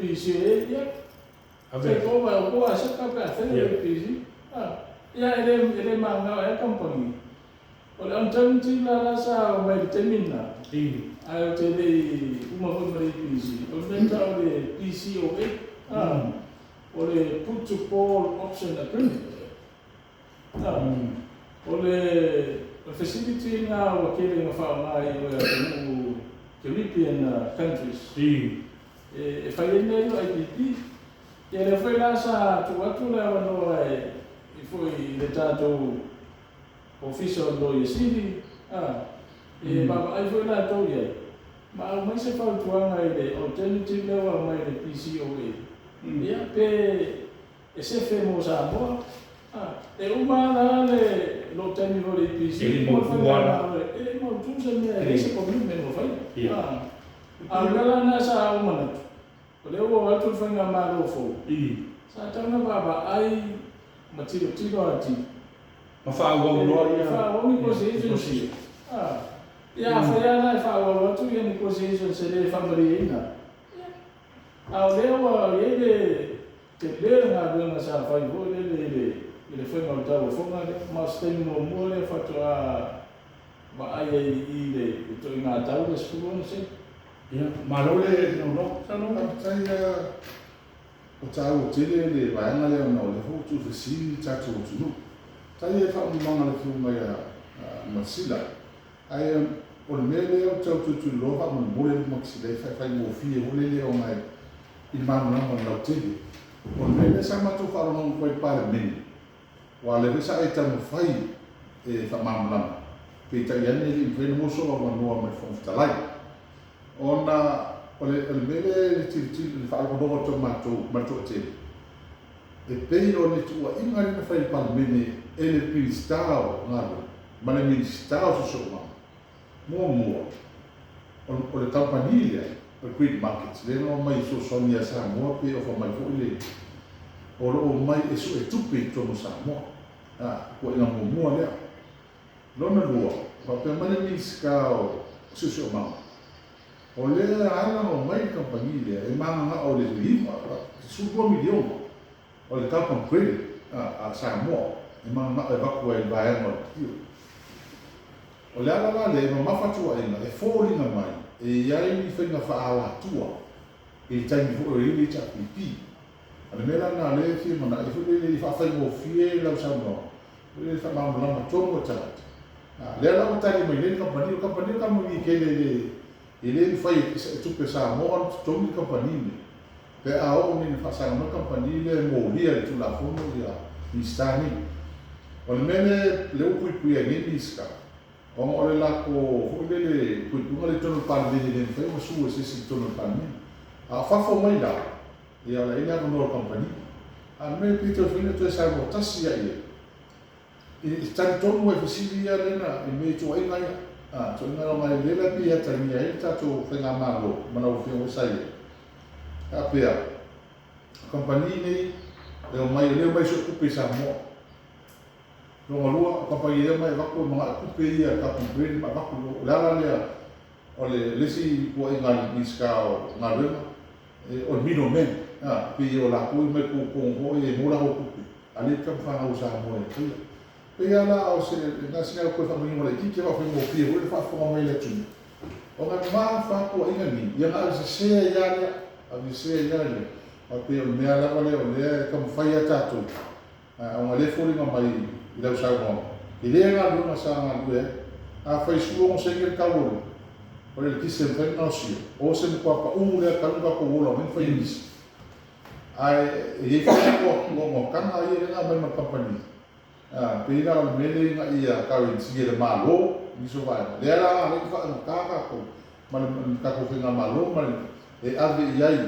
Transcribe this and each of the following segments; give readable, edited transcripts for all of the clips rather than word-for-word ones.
EPC ia, take over e outou aseta pe afai o le EPC. Ia e le mananao ea kamupani. O le alternative la la sa aumai i le taimi lena, ae ou te le i uma foi ma le EPC, o le mea e tau o le PCOA, o le Put to Call Option Agreement. O le facility lena ua tele ina faaaoga i o i atunuu Caribbean countries e fai ai mea ia o IPP. Ia lea foi la sa tuu atu le avanoa e foi i le tatou Ofisa o le Loia Sili e vaavaai foi latou i ai ma aumai se fautuaga i le alternative lea ua aumai i le PCOA, ia pe e sefe mo Samoa. E uma lava la le lou taimi foi i le EPC, E le uma le mautu lava la. faigamalo, e le i mautu se mea, e leai se commitment ua faia. A o le mea la lena sa ou manatu, o lea ua o atu le faigamalo fou, sa tatau ona vaavaai ma tilotilo atili Ma faaauau loa e ia faaauau negotiations ia. Ia afai lava la e faaauau atu negotiations e le faamalieina, ia, a o lea ua i ai le tele le galuega sa fai foi lele i le faiga o le tauofoga lea, ma o se taimi muamua lea faatoa vaai ai i le ituaiga tau lea 16 sene. Ia, malo le naunau. Saunoa. Faafetai lava, ua taua tele le vaega lea ona o lea foi ua tuufesili le tatou atunuu. Faafetai i le faamalamalamaga a le Afioga ia Masila. Ae o le mea lea ou te tau tulituliloa faamolemole Makasila e faafaigofie foi lele ona i le malamalama i le lautele. O le mea lea sa matou faalogologo atu ai i le Palemene, aua o lea foi sa e taumafai e faamalamalama, peitai ane e le i mafai ona maua sou avanoa mai le Fofoga Fetalai. Ona o le mea lea i le tilotilo i le faalogologo atu a matou ma le toatele, e pei o le tuuaiga lea na fai i le Palemene e le Minisita o Galuega ma le Minisita o Siosiomaga, muamua, o le kamupani lea, o le Green Markets, lea na omai e fesoasoani ia Samoa pe ofa mai foi le, o lo o omai e suetupe i totonu o Samoa. A, tuuaiga muamua lea. Lona lua, faapea mai le Minisita o Siosiomaga, o lea e ala ona omai le kamupani lea e mananao i le $9, 12 miliona o le carbon credit a Samoa e mananao e avatu ai i le vaega o le PIL. O le ala la lea e mamafa tuuaiga e foliga mai e i ai ni faiga faaalatua i le taimi foi o i ai le HRPP. O le mea la lena o lea e fia manaia foi lele ia faafaigofie lau saunoaga, foi lele faamalamalama tonu e tagata. A, lea la ua tali mai nei le kamupani, o le kamupani o le kamupani tele e le e le mafai e tupe Samoa ona totogi le kamupani lenei. Pe a oo nei ina faasaga mai le kamupani lea e molia i le Tulafono ia Minisita nei. O le mea lea lea ua puipuia ai nei Minisita, ona o le latou foi lele puipuiga lea i totonu o le Palemene e le mafai ona sue e se isi i totonu o le Palemene. A o fafo mai la, ia o la e i ai le avanoa o le kamupani. A o le mea e pei toe fai ina toe saunoa tasi lava i ai, E talitonu ai fesili ia lea na i mea i tuuaiga ia. A, tuuaiga ona e lea la pei e atagia ai le tatou faigamalo ma lau Afioga foi sa i ai. Faapea, o kamupani nei e omai, o lea e omai e suetupe i Samoa. Lona lua, o kamupani lea e omai e avatu e manao e tupe ia carbon credit ma avatu i o. O le ala lea o le isi tuuaiga a le Minisita o Galuega, o le middle man, a, pei o latou e omai togitogo foi e maua latou tupe, a lea e tamafanau a Samoa e faia. Pei lava la o se na sina toe faamanino laitiiti aua e faigofie foi le faafofoga mai a le atunuu, ona e mamafa lava tuuaiga nei, ia ona avesese ai lava lea, avesese ai lava lea, faapea o le mea lava lea o lea e taumafai lava tatou, ona o lea e foliga mai i lau saunoaga, tele le galuega sa galulue ai. Afai e 16 sene le tau o le eletise e mafai ona gaosia, o se matua pau lea talu ona tatou ola mai na fai e nisi. Ae e i ai foi latou ogaogaga ia lea na aumai ma le kamupani, pei la o le mea lea ina ia guarantee e le Malo nisi o vaega, lea la na ala ai ona faafaigata tatou ma le tatou faigamalo ma le e ave i ai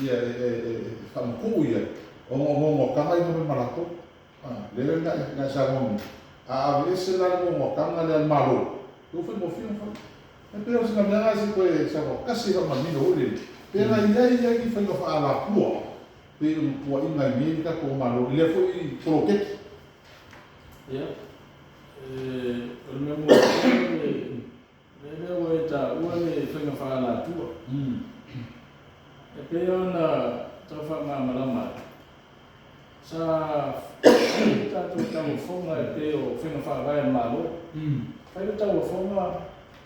ia e faamatuu i ai ona o ogaogaga ia na aumai ma latou. Lea la na e saunoa mai, a aveese la le ogaogaga lea a le Malo, ua faigofie ona fai. E pei o sina mea lena se i toe saunoa tasi e faamanino foi lele, pe na i ai ai ni faiga faaalatua pei ona tuuaiina ai nei le tatou Malo i lea foi poloketi. Ia, o le mea muamua o le mea lea ua e taua le faiga faaalatua. E pei ona tau faamalamalama atu, sa fai le tatou tauofoga e pei o faiga faavae a le Malo. Fai le tauofoga,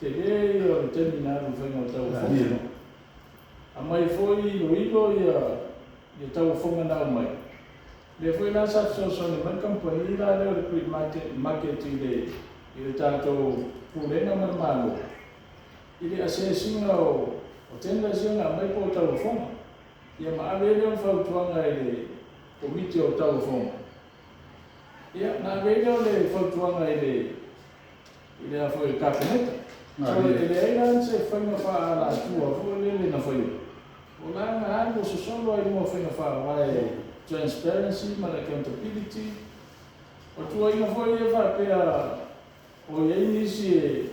tele ia o le taimi na alu i le faiga o le tauofoga. Aumai foi iloilo ia tauofoga na aumai. Lea foi la sa fesoasoani mai le kamupani la lea o le Greek Market i le tatou Pulega ma le Malo i le assess ina o tenders ia na aumai po o tauofoga. Ia ma ave ai lea o le fautuaga i le Komiti o Tauofoga. Ia, na ave ai lea o le fautuaga i le i le a foi le Kapeneta. So, e leai la se faiga faaalatua foi lele na faia. O la na alu o sosolo ai luga o faiga faavae transparency ma le accountability. O tuuaiga foi ia faapea o i ai nisi e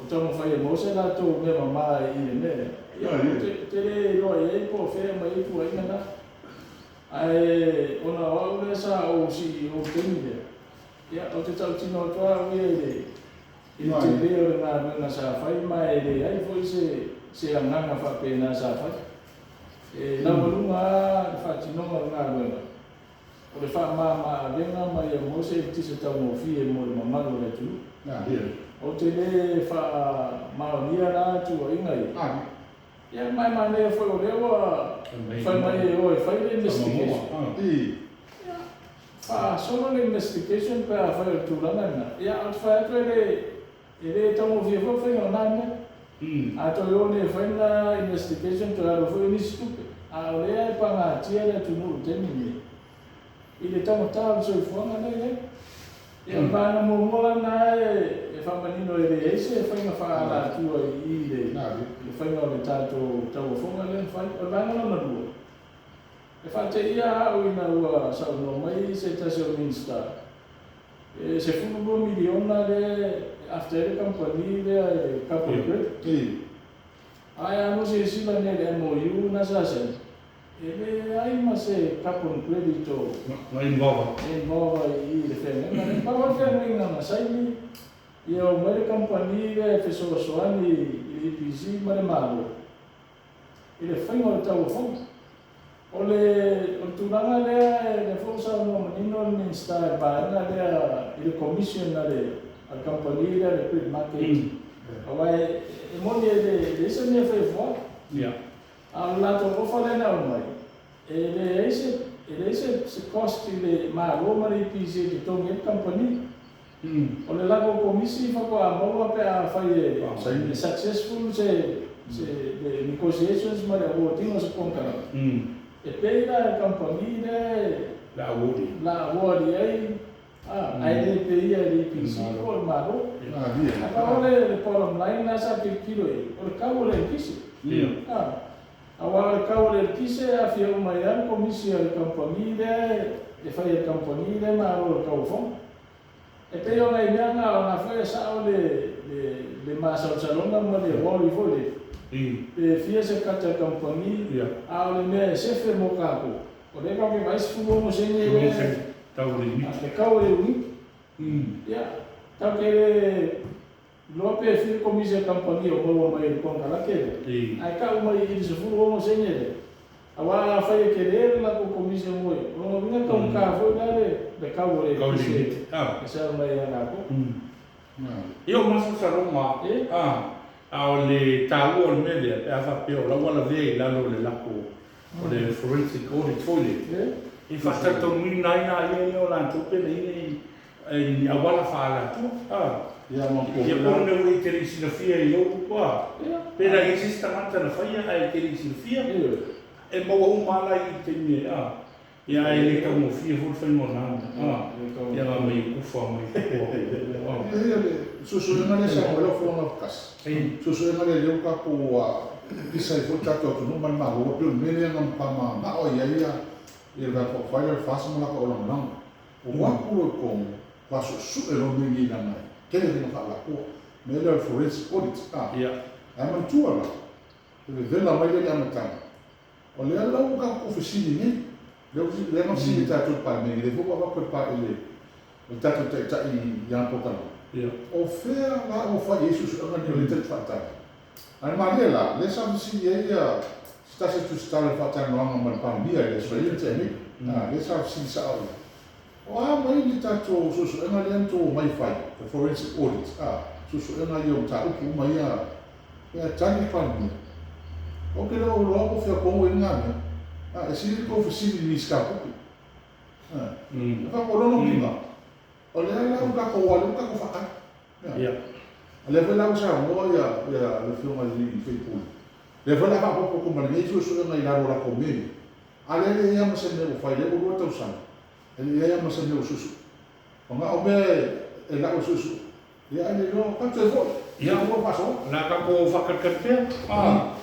o taumafai e maua se latou mea mama i le mea lea. Ia, ou te le iloa i ai po o fea e aumai ai tuuaiga na. Ae ona o au lea sa ou CEO i le taimi lea, ia, ou te tautino atu lava au ia i le tele o le galuega sa fai, ma e leai foi se agaga faapena sa fai. E laualuga lava le faatinoga o le galuega, o le faamama-avega ma ia maua se eletise taugofie mo le mamalu o le atunuu. Ou te le faamaonia la tuuaiga ia. Ia, ma e manaia foi o lea ua fai mai e o e fai le investigation. Ia, faasolo le investigation pe afai o le tulaga lena. Ia, ou te fai atu e le e le taugofie foi le faiga o na mea. A toe o nei e fai lena investigation, toe alu ai foi nisi tupe. A o lea e pagatia le atunuu i le taimi lenei i le taugata o le soifuaga lea e i ai. Ia, o le vaega muamua la lena e faamanino e leai se faiga faaalatua i i le faiga o le tatou tauofoga lea na fai. O le vaega lona lua, e faateia au ina ua saunoa mai se tasi o Minisita, e $12 miliona lea e after ai le kamupani lea i le carbon credit. Ae a lua silasila nei i le MOU na sa saini, e leai ma se carbon credit o Na involve. Involve i le feagaiga lea. Pau lava le feagaiga na saini, ia omai le kamupani lea e fesoasoani i le EPC ma le Malo i le faiga o le tauofoga. O le tulaga lea, lea foi ua saunoa manino le Minisita i le vaega lea i le commission a le kamupani lea le Grid Market. Aua e moni e leai se mea e fai fuafuaga. A o le latou ofa lea na aumai, e leai se cost i le Malo ma le EPC e totogi ai le kamupani. O le latou komisi faatoa maua pe a fai e successful se le negotiations ma le awarding o se konekarate. E pay la e le kamupani lea La award. La award i ai, ae le paia e le EPC po o le Malo. Ae pau le bottom line la sa tilotilo i ai, o le kau o le eletise. Aua o le kau o le eletise e aafia uma ai lava le komisi a le kamupani lea e fai e le kamupani lea malo i le tauofoga. E pei o nai mea na o na foi e sao le masalosaloga ma le worry foi lele. Pe fia se kata le kamupani, a o le mea e sefe mo tatou, o lea tatou te vaai 16 sene lea Tau o le uniti. Le kau o le uniti. Ia, tatou te le iloa pe fia komisi a le kamupani o maua mai e le konekarate lea, ae tau mai i le 16 sene lea. Aua afai e tele le latou komisi e moe, o lona uiga e taugata foi la le kau o le eletise e sau mai ia latou. Ia, o masalosaloga, a o le taua o le mea lea, pe a faapea o la ua lavea i lalo o le lako o le forensic audit foi lele, e faatalitonuina ai laia ia o latou pe na i ai ni auala faaalatua. Ia, ma Ia, po o le mea ua e te le i silafia i lou, pe na i ai se isi tagata na faia ae te le i silafia, e maua uma lava la i le taimi e, ia, ae le taugofie foi le faiga o na mea. Ia, na mai kufa mai koa. Ia, le suesuega lea sa aumai lau Afioga Gatasi. Suesuega lea lea ua tatou pisa ai foi le tatou atunuu ma le Malo, pei o le mea lea na matua manao i ai ia le Vaega Faaupufai lea o le FAST ma latou lagolago. Ua atu loa i totonu, matua suesue loa mea nei leaga e tele faiga faaalatua. Mea lea o le forensic audit. Ae manatua la, le vevela mai lea i le amataga, o lea la ua tatou fesili nei. Lea na fesili tatou i le Palemene, lea foi ua avatu e le tatou Taitai i ana polokalame. O fea la ua fai i ai suesuega nei o lea tatou te faatali? Ae malie la, lea sa fesili ai ia Se tasi o tusitala i le faatalanoaga ma le Palemia i le Aso Faraile na tea nei, a, lea sa fesili sao i ai, O a mai le tatou suesuega lea na outou omai e fai, le forensic audit, a, suesuega ia o mataupu uma ia, ae tali le Palemia, Ou te le o iloa po o fea tonu e i ai lena mea, a, e sili la outou fesili i le Minisita o Tupe. A, e faapea o lona uiga, o lea la ua tatou alu ua tatou faatali. A o lea foi la ua saunoa le Afioga i le sui usufono, o lea foi o le a faaopoopo atu ma lenei suesuega i lalo o latou mea ia, a o lea e leai lava ma se mea ua fai, o lea ua 2 tausaga, e leai lava ma se mea ua suesue. Na o mea e lau e suesue, ia ae le iloa, tatou toe foi, Ia, ua faasoa. O le a tatou faatalitali pea i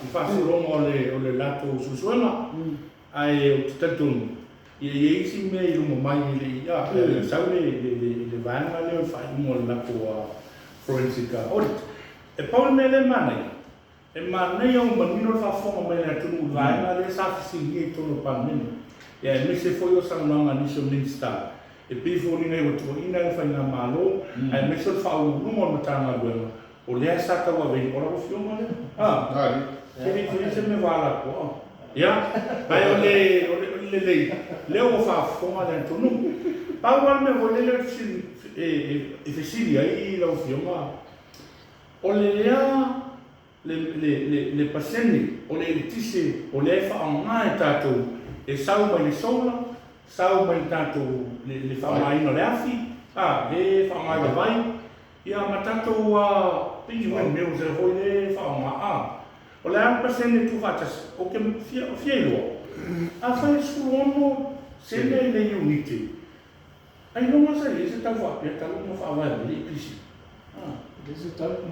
le faasologa o le latou suesuega, ae ou te talitonu, ia e i ai isi mea i luma mai e le i, a, e le i sau le vaega lea o le faaiuga o le latou forensic audit. E pau le mea lea e manaia, e manaia ua manino le faafofoga mai a le atunuu i le vaega lea sa fesiligia i totonu o le Palemene, ia aemaise foi o saunoaga a nisi o Minisita, e pei e foliga ua tuuaiina le Faigamalo, aemaise o le Faauluuluga o le Matagaluega, o lea sa tauaveina, o lau Afioga lea, a, e le i faia se mea ua alatoa. Ia, ae o le lelei, lea ua faafofoga le atunuu. Pau lava le mea foi lele e fesili ai lau Afioga, o lea le pasene o le eletise o lea e faaaoga e tatou e sau mai le solar, sau mai le tatou le faaaogaina o le afi, a, le faaaoga i le vai, ia ma tatou pei windmills ea foi lea e faaaoga, a. O le a le pasene tuufaatasi? Ou te fia iloa, afai e 16 sene le iunite, ailoga sa i ai se tau faapea talu ona faavae mai le EPC? Le se tau.